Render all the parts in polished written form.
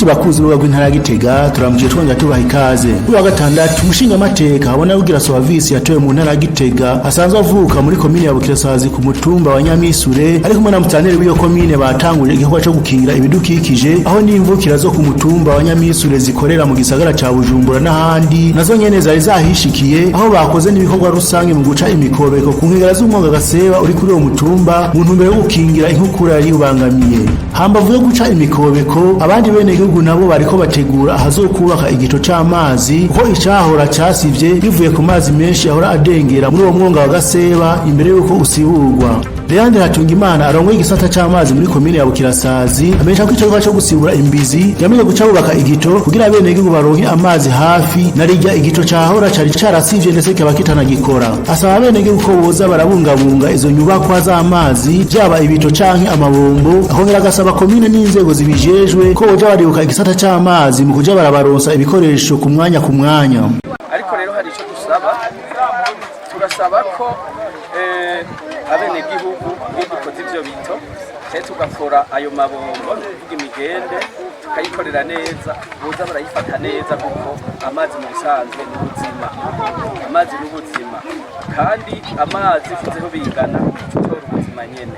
Nshuti bakunzi b'urubuga rw'intara ya Gitega, turamukije twongera tubaha ikaze. Kuri wa gatandatu, umushingamateka Habonarugira Soavisi yatowe mu ntara ya Gitega, asanzwe avuka muri komine ya Bukirasazi ku mutumba wa Nyamisure, ari kumwe na musitanteri w'iyo komine, batanguje igikorwa co gukingira ibidukikije, aho n'imvukira zo ku mutumba wa Nyamisure zikorera mu gisagara ca Bujumbura n'ahandi nazo nyene zari zahishikiye, aho bakoze n'ibikorwa rusange mu guca imikobeko ku nkengera z'umwonga Gaseba uri kuri uwo mutumba, mu ntumbero yo gukingira inkukura yari ubangamiye. Hambavu yo guca imikobeko, abandi bene gihugu nabo bariko bategura ahazokubaka igito c'amazi, kuko icahora casivye bivuye ku mazi menshi ahora adengera muri uwo mwonga wa Gaseba imbere y'uko usiburwa. Leandre Hatungimana arongoye igisata c'amazi muri komine ya Bukirasazi amenyesha ko ico co gusibura imbizi yamenye guca bubaka igito kugira bene gihugu baronke amazi hafi, na rirya igito cahora cari carasivye ndetse kikaba kitanagikora. Asaba bene gihugu ko boza barabungabunga izo nyubakwa z'amazi, vyaba ibito canke amabombo. Akongera agasaba komine n'inzego zibijejwe ko boja baribuka igisata c'amazi mu kuja barabaronsa ibikoresho ku mwanya ku mwanya. Ariko rero hari icyo dusaba. Turasaba ko abenegihugu, iyo dukoze ivyo bito cyangwa tugakora ayo mabombo, ni ukuvuga imigende, tukayikorera neza, boza barayifata neza, kuko amazi mu bisanzwe ni ubuzima. Amazi ni ubuzima, kandi amazi uvuzeho bingana utora ubuzima nyene.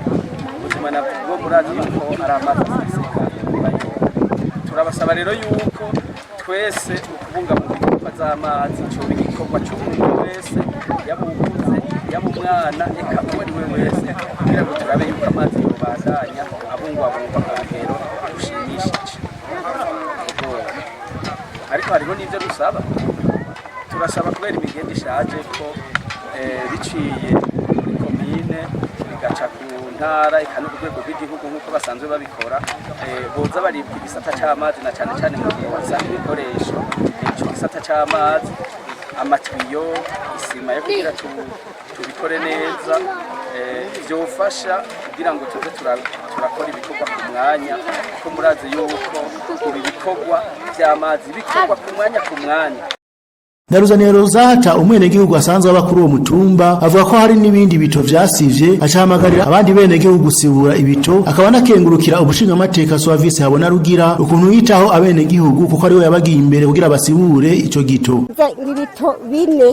Ubuzima nabwo murazi yuko ari amazi aseseka bayo. Turabasaba rero yuko twese ukubungabunga inyubakwa z'amazi coba igikorwa c'umuntu wese, yaba uwukuze, yaba umwana, eka uwo ari we wese, kugira ngo turabe yuko amazi yobandanya abungwabungwa ku rugero rushimishije. Ariko hariho n'ivyo dusaba. Turasaba, kubera imigende ishaje, ko biciye muri komine bigaca ku ntara, eka no ku rwego rw'igihugu nk'uko basanzwe babikora, boza baribwa igisata c'amazi, na cane cane mu gihe basanga ibikoresho, ico gisata c'amazi, amatiyo, isima yo kugira tubikore neza, vyofasha kugira ngo tuze turakora ibikorwa ku mwanya, kuko murazi yuko ibi bikorwa vy'amazi bikorwa ku mwanya ku mwanya. Ndaruzaniye Rozata, umwenegihugu asanzwe aba kuri uwo mutumba, avuga ko hari n'ibindi bito vyasivye, acahamagarira abandi benegihugu gusibura ibito, akaba anakengurukira ubushingamateka Suavisi Habona Rugira ukuntu yitaho abenegihugu, kuko ariwe yabagiye imbere kugira basibure ico gito. Ibito bine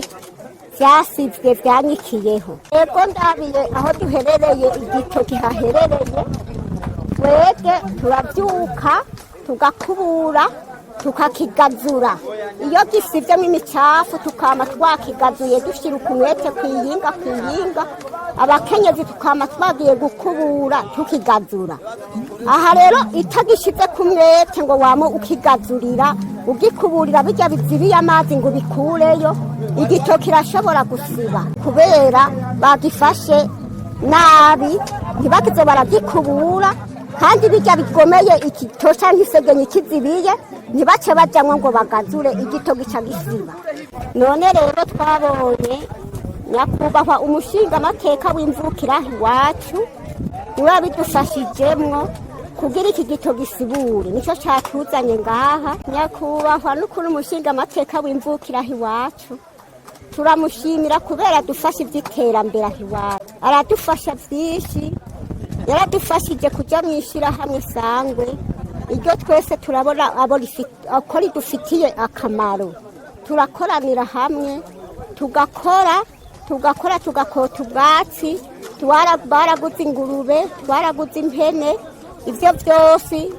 vyasivye vyanyikiyeho. Ego, ndabiye aho duherereye, igito kihaherereye, twebwe turavyuka tugakubura, tukakigazura. Iyo gisivyemo imicafu tukama twakigazuye, dushyira ukumwete kwiyinga kwiyinga, abakenyezi tukama twagiye gukubura tukigazura. Aha rero itagishize ku mwete ngo wama ukigazurira, ugikuburira bijya bizibiye amazi ngo ubikureyo, igito kirashobora gusiba kubera bagifashe nabi, ntibakize baragikubura. Kandi bijya bigomeye igito canke isegenye kizibiye, ntibace bajamwo ngo bagazure, igito gica gisiba. None rero twabonye nyakubahwa umushinga amateka w'imvukira iwacu niwe yabidufashijemwo kugira iki gito gisibure, nicyo catuzanye ngaha. Nyakubahwa n'ukuri umushinga amateka w'imvukira iwacu turamushimira kubera adufasha iby'iterambere aho iwacu, aradufasha byinshi. Yaradufashije kujya mu ishyirahamwe Sangwe, iryo twese turabona abo ko ridufitiye akamaro. Turakoranira hamwe, tugakora, tugakora, tugakota ubwatsi. Baraguze ingurube, twaraguze impene. Ibyo byose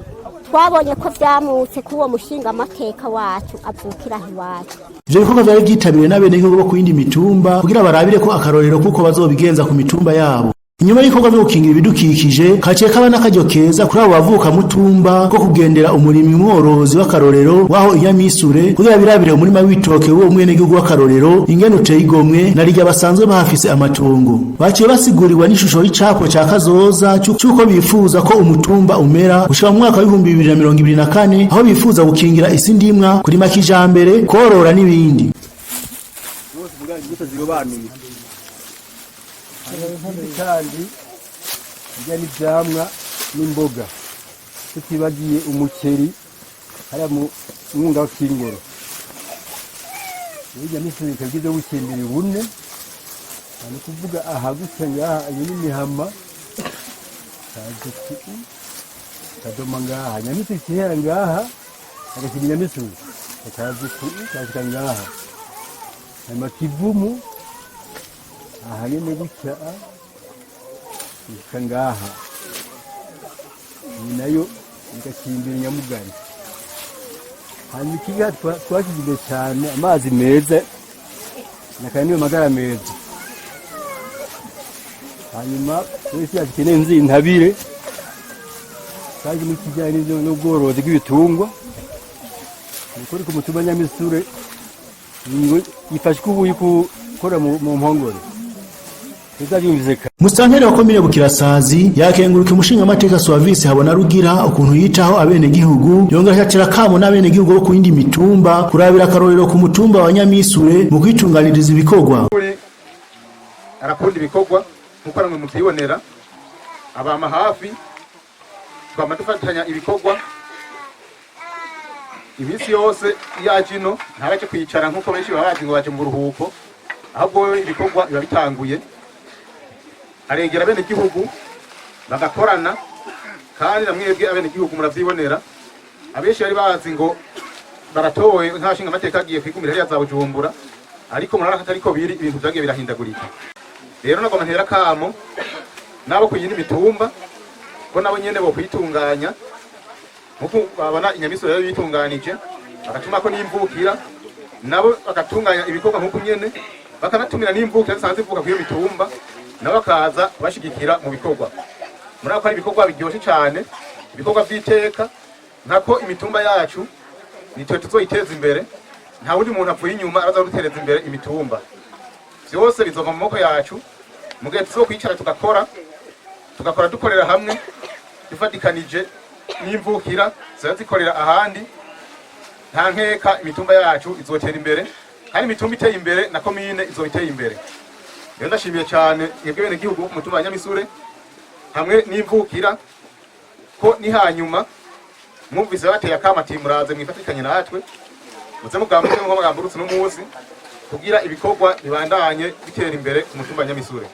twabonye ko byamutse k'uwo mushinga amateka wacu avukira aho iwacu. Ivyo bikorwa vyari vyitabiriwe n'abenegihugu bo ku yindi mitumba kugira barabire ko akarorero kuko bazobigenza ku mitumba yabo. Inyuma y'ibikorwa vyo gukingira ibidukikije, kaciye kaba n'akaryo keza kuri abo bavuka mutumba ko kugendera umurimyi mworozi w'akarorero waho Inyamisure, kugira birabire umurima w'ibitoke w'uwo mwenegihugu w'akarorero ingene uteye igomwe, na rirya basanzwe bahafise amatongo. Baciye basigurirwa n'ishusho y'icapo ca kazoza c'uko bifuza ko umutumba umera gushika mu mwaka wa 2024, aho bifuza gukingira isi ndimwa, kurima kijambere, korora n'ibindi. Imbuto zirobanuye kandi bijya n'ivyamwa n'imboga, tutibagiye umuceri hariya mu mwunga w'Kingoro. Burya n'isuri ikaba bukimbiri bune, ni ukuvuga aha gutya ngaha, iyo ni imihama kaduti kadoma ngaha, nyamisi ikihera ngaha. Agakimbira Nyamisure, bakaza kashika ngaha. Hanyuma Kivumu aha nyene gutya ishika ngaha, iyi nayo igakimbira Nyamugari. Hanyuma ikiga twashyize imbere cyane amazi meza nakaya niyo magara meza. Hanyuma wese yakeneye intabire kandi n'ikijyanye n'ubworozi bw'ibitungwa, ni ukuri ku mutumba Nyamisure ifashwe ubu gukora mu mpongore tuzabyumvise. Musitanteri wa komine Bukirasazi yakenguruka umushingamateka Suavisi Habona Rugira ukuntu yitaho abenegihugu, yongera atera kamo n'abenegihugu bo ku yindi mitumba kurabira akarorero ku mutumba wa Nyamisure mu kwitunganiriza ibikorwa. Arakunda ibikorwa nkuko namwe muvyibonera, abama hafi, twama dufatanya ibikorwa iminsi yose. Iyo aje ino ntabaje kwicara nkuko benshi baba bazi ngo baje mu buruhuko, ahubwo wewe ibikorwa biba bitanguye, aregera bene gihugu bagakorana. Kandi na mwebwe abene gihugu muravyibonera, abenshi bari bazi ngo baratowe nk'abashinga amateka agiye kwigumira hariya za Bujumbura, ariko murabona ko atariko biri, ibintu vyagiye birahindagurika. Rero nagomba ntera kamo nabo ku yindi mitumba ko nabo nyene bo kwitunganya nkuko babona Inyamisoro rero bitunganije, bagatuma ko n'imvukira nabo bagatunganya ibikorwa nkuko nyene, bakanatumira n'imvukira zisanzwe zivuka kuri iyo mitumba, nabo bakaza kubashigikira mu bikorwa. Muri ako ari ibikorwa biryoshe cyane, ibikorwa vy'iteka, nkako imitumba yacu nitwe tuzoyiteza imbere, nta wundi muntu avuye inyuma araza gutereza imbere imitumba. Vyose bizova mu maboko yacu mu gihe tuzokwicara tugakora, tugakora dukorera hamwe, dufatikanije n'imvukira ziba zikorera ahandi. Nta nkeka imitumba yacu izotera imbere, kandi imitumba iteye imbere na komine izoba iteye imbere. Rero ndashimiye cyane mwebwe bene gihugu ku mutumba wa Nyamisure hamwe n'imvukira, ko ni hanyuma mwumvise bateye akama ati muraze mwifatikanye natwe, muze mugambuke nko mugamburutse uno munsi kugira ibikorwa bibandanye bitera imbere ku mutumba wa Nyamisure.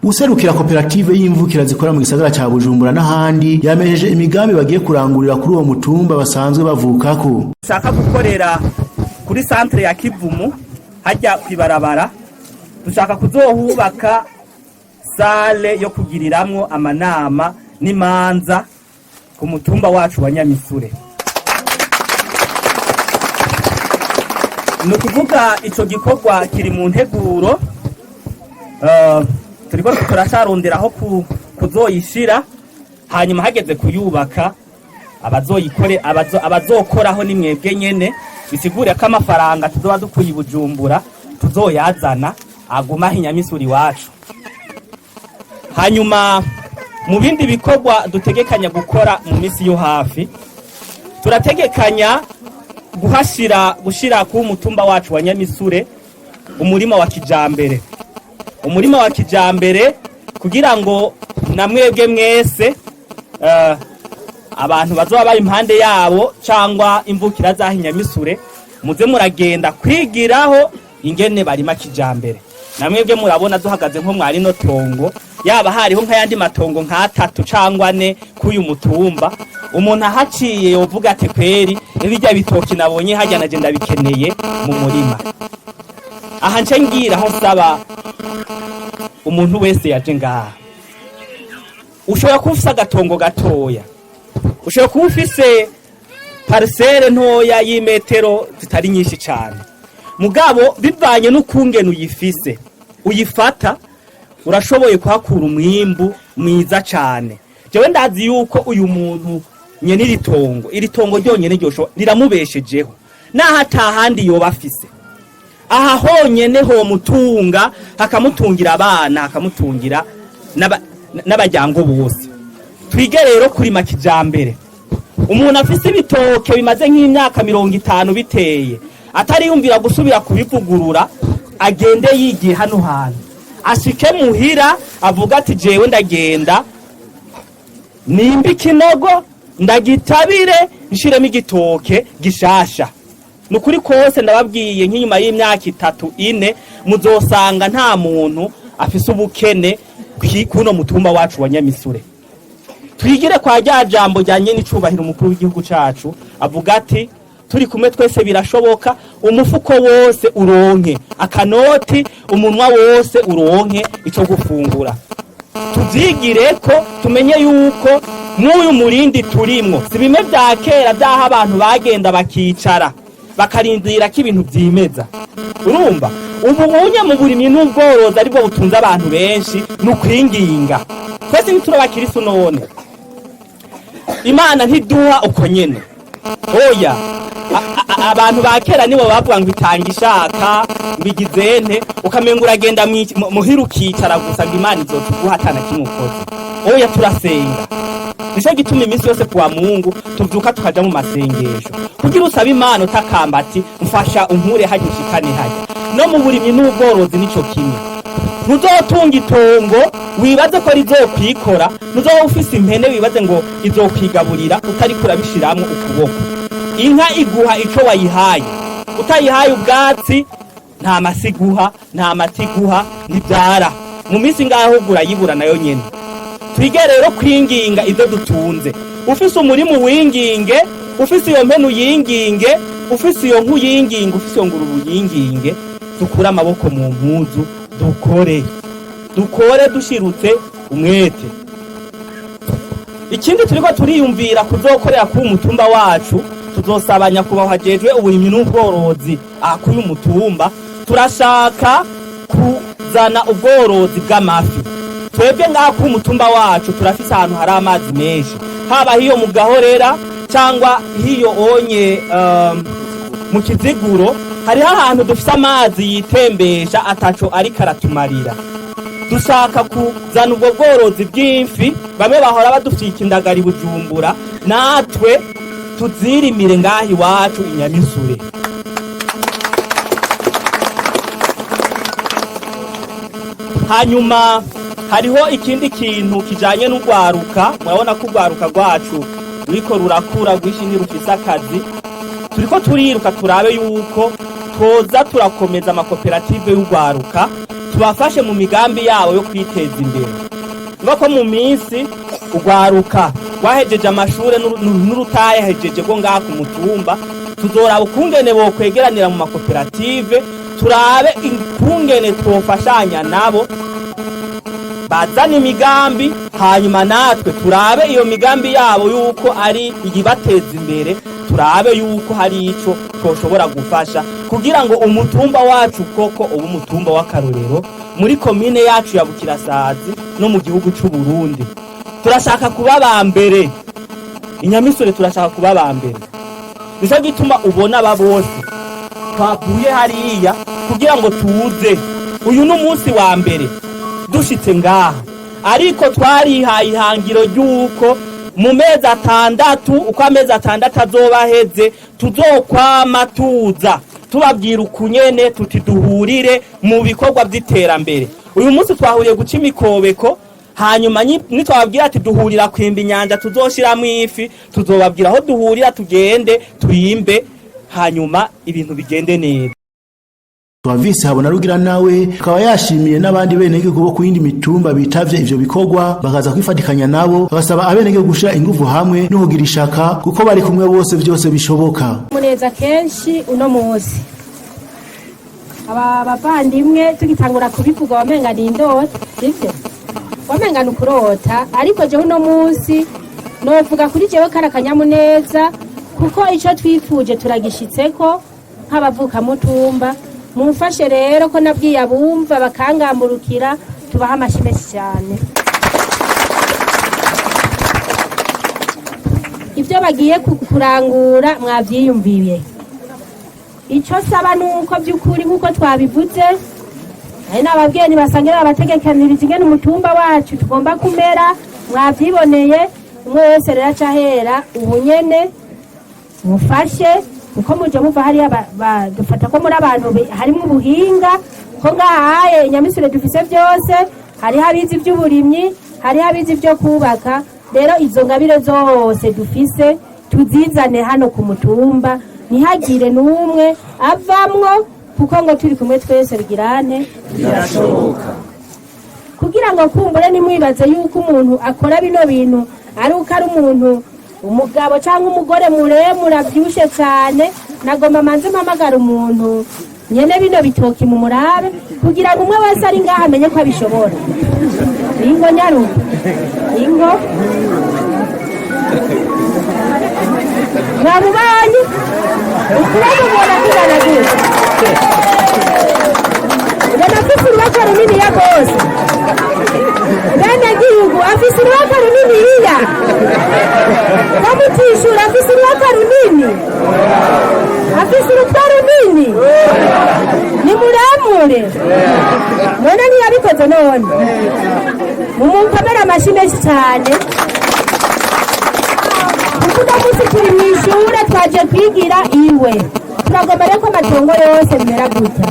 Userukira koperative y'imvukira zikora mu gisagara ca Bujumbura n'ahandi yamenyesheje imigambi bagiye kurangurira kuri uwo mutumba basanzwe bavukako. Dushaka gukorera kuri centre ya Kivumu hajya kwibarabara, dushaka kuzohubaka salle yo kugiriramwo amanama n'imanza ku mutumba wacu wa Nyamisure. Ni ukuvuga ico gikorwa kiri mu nteguro, turiko turacaronderaho kuzoyishira, hanyuma hageze kuyubaka abazoyikore abazokoraho ni mwebwe nyene. Bisigure ko amafaranga tuzoba dukuye i Bujumbura tuzoyazana aguma Inyamisuri iwacu. Hanyuma mu bindi bikorwa dutegekanya gukora mu minsi yo hafi, turategekanya guhashira gushira ku mutumba wacu wa Nyamisure umurima wa kijambere, umurima wa kijambere kugira ngo na mwebwe mwese abantu bazoba bari impande yabo cyangwa imvukira zaho Inyamisure muze muragenda kwigiraho ingene barima kijambere. Na mwebwe murabona duhagaze nko mwari no tongo, yaba hariho nk'ayandi matongo nk'atatu cyangwa ane k'uyu mutumba, umuntu ahaciye yovuga ati kweri birya bitoki nabonye hajya naje ndabikeneye mu murima. Aha nce ngira aho nsaba umuntu wese yaje ngaha, ushobora kuba ufise agatongo gatoya, ushobora kuba ufise parcelle ntoya y'imetero zitari nyinshi cyane, mugabo bivanye n'ukungene uyifise uyifata, urashoboye kuhakura umwimbu mwiza cyane. Jewe ndazi yuko uyu muntu nyene iri tongo, iri tongo ryonyene riramubeshejeho, naho atahandi yoba afise, aha honyene homutunga, hakamutungira abana, hakamutungira n'abajyango bose. Twige rero kurima kijambere. Umuntu afise ibitoke bimaze nk'imyaka 50 biteye atariyumvira gusubira kubivugurura, agende yigiye hano hantu, ashike muhira avuga ati jewe ndagenda nimba ikinogo ndagitabire nshiremo igitoke gishasha. Nukuri kose ndababwiye, nk'inyuma y'imyaka 3 4 muzosanga nta muntu afise ubukene kuno mutumba wacu wa Nyamisure. Twigire kwa rya jambo ryanye n'icubahiro umukuru w'igihugu cacu avuga ati: "Turi kumwe twese birashoboka." Umufuko wose uronke akanoti, umunwa wose uronke ico gufungura. Tuvyigire ko tumenye yuko mw'uyu murindi turimwo si bimwe vya kera vy'aho abantu bagenda bakicara bakarindira ko ibintu vyimeza. Urumva ubu unye mu burimyi n'ubworozi aribwo butunze abantu benshi, ni ukwinginga. Twese ntituri abakirisu none? Imana ntiduha uko nyene, oya. Abantu ba kera nibo bavuga ngo itanga ishaka, ngo igizente, ukamenga uragenda muhira ukicara gusa, ngo Imana izotuguha atana kimwe ukoze. Oya, turasenga. Nico gituma iminsi yose kuwa Mungu tuvyuka tukaja mu masengesho kugira usabe Imana utakamba ati: "Mfasha unkure hajya ushikane hajya." No mu burimyi n'ubworozi nico kimwe. Ntuzotunga itongo wibaze ko rizokwikora, ntuzoba ufise impene wibaze ngo izokwigaburira utariko urabishiramwo ukuboko. Inka iguha ico wayihaye. Utayihaye ubwatsi, nta masi iguha, nta mata iguha, ntibyara. Mu minsi ngaho ahubwo urayibura nayo nyene. Twige rero kwinginga ibyo dutunze. Ufise umurima uwinginge, ufise iyo mpene uyinginge, ufise iyo nka uyinginge, ufise iyo ngurube uyinginge. Dukure amaboko mu mpuzu, dukore, dukore dushirutse umwete. Ikindi turiko turiyumvira kuzokorera kuri umutumba wacu, tuzosaba nyakubahwa ajejwe uburimyi n'ubworozi aha kuri uyu mutumba. Turashaka kuzana ubworozi bw'amafi. Twebwe ngaha kuri umutumba wacu turafise ahantu hari amazi menshi, haba hiyo mu Gahorera cyangwa hiyo onye mu Kiziguro. Hariho ahantu dufise amazi yitembesha ataco ariko aratumarira. Dushaka kuzana ubwo bworozi bw'imfi. Bamwe bahora badufyika indagara i Bujumbura, natwe tuzirimire ngaha iwacu inyamisure. Hanyuma hariho ikindi kintu kijanye n'urwaruka. Murabona ko urwaruka rwacu ruriko rurakura rwinshi, ntirufise akazi. Turiko turiruka turabe yuko twoza turakomeza amakoperative y'urwaruka, tubafashe mu migambi yabo yo kwiteza imbere. Niba ko mu minsi urwaruka rwahejeje amashure n'urutayahejeje rwo ngaha ku mutumba, tuzoraba ukungene bokwegeranira mu makoperative, turabe ukungene twofashanya nabo bazana imigambi, hanyuma natwe turabe iyo migambi yabo yuko ari iyibateza imbere, turabe yuko hari ico twoshobora gufasha kugira ngo umutumba wacu koko ube umutumba w'akarorero muri komine yacu ya Bukirasazi no mu gihugu c'u Burundi. Turashaka kuba ba mbere inyamisore, turashaka kuba ba mbere. Nico gituma ubona aba bose twavuye hariya kugira ngo tuze. Uyu ni umunsi wa mbere dushitse ngaha, ariko twarihaye ihangiro ry'uko mu mezi 6, uko amezi 6 azoba aheze, tuzokwama tuza tubabwira ukunyene tuti duhurire mu bikorwa by'iterambere. Uyu munsi twahuriye guca imikobeko, hanyuma nitwababwira ati duhurira kwimba inyanja tuzoshiramo ifi, tuzobabwira aho duhurira, tugende tuyimbe, hanyuma ibintu bigende neza. Visi Habona Rugira nawe akaba yashimiye n'abandi benegihugu bo kuyindi mitumba bitavye ivyo bikorwa bakaza kwifatikanya nabo, bagasaba abenegihugu gushira inguvu hamwe no kugira ishaka, kuko bari kumwe bose vyose bishoboka. Muneza kenshi uno munsi aba bavandimwe tugitangura kubivuga wamenga ni indoto, sivyo? Wamenga ni ukurota, ariko jewe uno munsi novuga kuri jewe kari akanyamuneza, kuko ico twifuje turagishitseko nk'abavukamutumba. Mumfashe rero ko nabwiye abumva bakangamburukira, tubaha amashi menshi cyane. Ibyo bagiye kurangura mwavyiyumviye. Icyo saba ni uko by'ukuri nk'uko twabivuze, ari nababwiye ntibasange babategekaniriza ingene umutumba wacu tugomba kumera. Mwavyiboneye. Umwe wese rero aca ahera ubunyene mufashe, kuko muje muva hariya dufata ko muri abantu harimwo ubuhinga, ko ngahaye inyamisire dufise byose. Hariho abizi ivy'uburimyi, hariho abizi ivyo kubaka. Rero izo ngabire zose dufise tuzizane hano ku mutumba, ntihagire n'umwe avamwo, kuko ngo turi kumwe twese bigirane birashoboka. Kugira ngo kumbure nimwibaze yuko umuntu akora bino bintu Ari uko ari umuntu umugabo cyangwa umugore muremure abyibushe cyane. Nagomba manze mpamagara umuntu nyene bino bitoki mu murabe, kugira ngo umwe wese ari ngaho amenye ko abishobora. Ingo nyaruka, ingo mwamubonye ukuboko ubona kungana gutya, ubona afise uruboko runiniya rwose. Bene gihugu, afise uruboko runiniya ko mutishura? Afise uruboko runini, afise urutwe runini, ni muremure. None ntiyabikoze? None mumukomere amashyi menshi cyane, kuko uno munsi turi mu ishure, twaje kwigira iwe. Turagomba rero ko amatongo yose bimera gutya,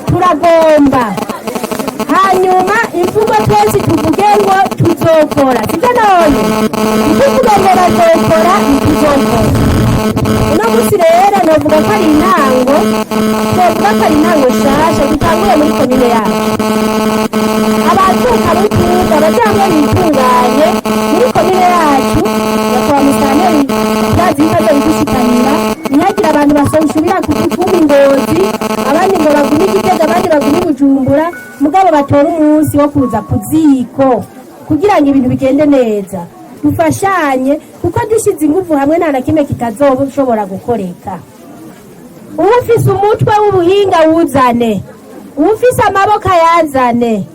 turagomba. Hanyuma imvugo twese tuvuge ngo tuzokora, sibyo? None ntituvuge ngo bazokora, ntituzokora. Uno munsi rero novuga ko ari intango, twovuga ko ari intango nshasha dutanguye muri komine yacu. Abavuka mutumba baje hamwe bitunganye muri komine yacu. Nyakubahwa musitanteri, ndazi yuko azobidushikanira. Ntihagire abantu basubira kuba ingozi, abandi ngo bagume Igitega, abandi bagume Bujumbura, mugabo batora umunsi wo kuza ku ziko kugira ngo ibintu bigende neza, dufashanye, kuko dushyize ingufu hamwe nta na kimwe kitazoshobora gukoreka. Uwufise umutwe w'ubuhinga wuzane, uwufise amaboko ayazane,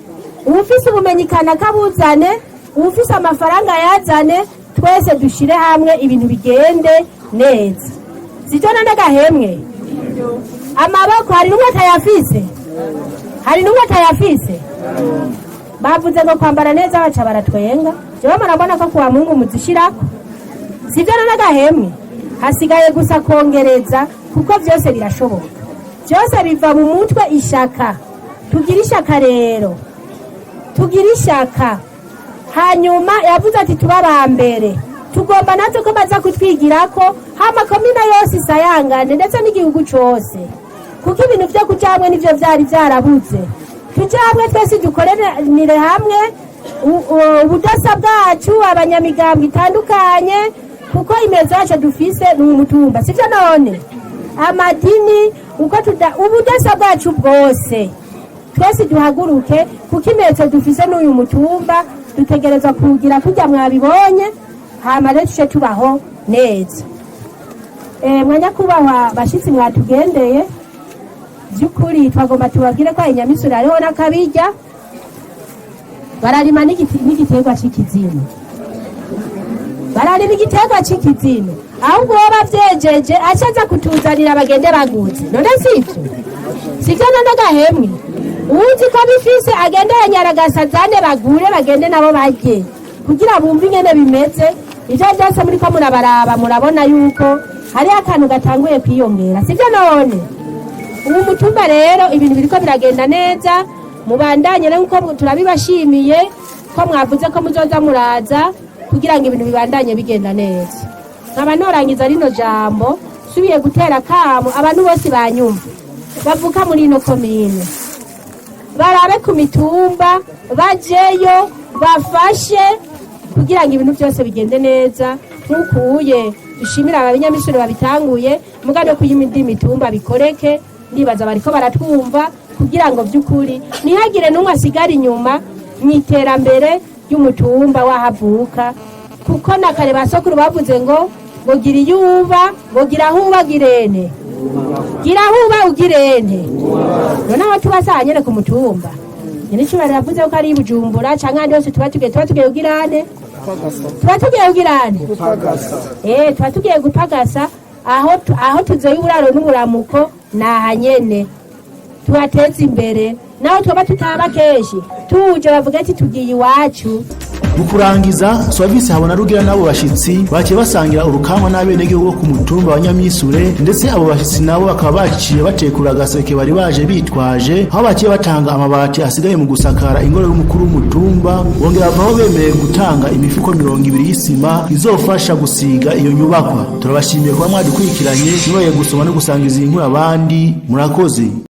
uwufise ubumenyi kanaka buzane, uwufise amafaranga ayazane, twese dushire hamwe ibintu bigende neza. Sicyo none gahemwe? Amaboko hari n'umwe atayafise? Hari n'umwe atayafise? Bavuze ngo kwambara neza, baca baratwenga. Jewe murabona ko kuwa Mungu muzishirako, sivyo none gahemwe? Hasigaye gusa kongereza, kuko byose birashoboka, byose biva mu mutwe. Ishaka, tugira ishaka rero, tugira ishaka. Hanyuma yavuze ati tuba aba mbere, tugomba natwe ko baza kutwigirako, hama komine yose isayangane, ndetse n'igihugu cose, kuko ibintu vyo kuja hamwe nivyo vyari vyarabuze. Tuje hamwe twese, dukoranire hamwe ubudasa bwacu, abanyamigambwe itandukanye, kuko imezo yacu dufise ni umutumba, sivyo none? Amadini uko tuda, ubudasa bwacu bwose, twese duhaguruke, kuko imetso dufise n'uyu mutumba, dutegerezwa kugira kurya mwabibonye. Hama rero tuce tubaho neza. Mwanyakubahwa bashitsi mwatugendeye, by'ukuri twagomba tubabwire ko inyamisuri hariho n'akabirya, bararima n'igiterwa c'ikizinu, bararima igiterwa c'ikizinu. Ahubwo uwo bavyejeje aca aza kutuzanira, bagende baguze. None sivyo? Sivyo none gahemwe? Uwuzi ko bifise agende yanyaragasa azane, bagure, bagende nabo barye kugira bumve ingene bimeze. Ivyo vyose muriko murabaraba, murabona yuko hariho akantu gatanguye kwiyongera, sivyo none? Ubu mutumba rero ibintu biriko biragenda neza. Mubandanye rero nkuko turabibashimiye ko mwavuze ko muzoza muraza kugira ngo ibintu bibandanye bigenda neza. Nkaba norangiza rino jambo subiye gutera kamo abantu bose banyumva bavuka muri ino komine, barabe ku mitumba, bajeyo bafashe kugira ngo ibintu byose bigende neza. Nk'ukuye dushimira abanyamisuri babitanguye, muga no kuyindi mitumba bikoreke. Ndibaza bariko baratwumva, kugira ngo by'ukuri ntihagire n'umwe asigara inyuma mu iterambere ry'umutumba wahavuka, kuko na kare ba sokuru bavuze ngo gira iyo uba, ngo gira aho uba, girene gira aho uba ugirene. None aho tuba saa nyene ku mutumba, nyene icubahiro yavuze ko ari i Bujumbura canke ahandi hose, tuba tugiye kugirane, tuba tugiye kugirane, tuba tugiye gupagasa aho tuzeye uburaro n'uburamuko. Naha nyene tubateze imbere, naho twaba tutaba kenshi tuje, bavuga ati tugiye iwacu. Mu kurangiza, Swavisi habona rugira n'abo bashitsi baciye basangira urukamwa n'abenegihugu bo ku mutumba wa Nyamisure, ndetse abo bashitsi nabo bakaba baciye batekura agaseke bari baje bitwaje, aho baciye batanga amabati asigaye mu gusakara ingoro y'umukuru w'umutumba, bongera bavaho bemeye gutanga imifuko 20 y'isima izofasha gusiga iyo nyubakwa. Turabashimiye kuba mwadukurikiranye, nibaye gusoma no gusangiza iyi nkuru abandi. Murakoze.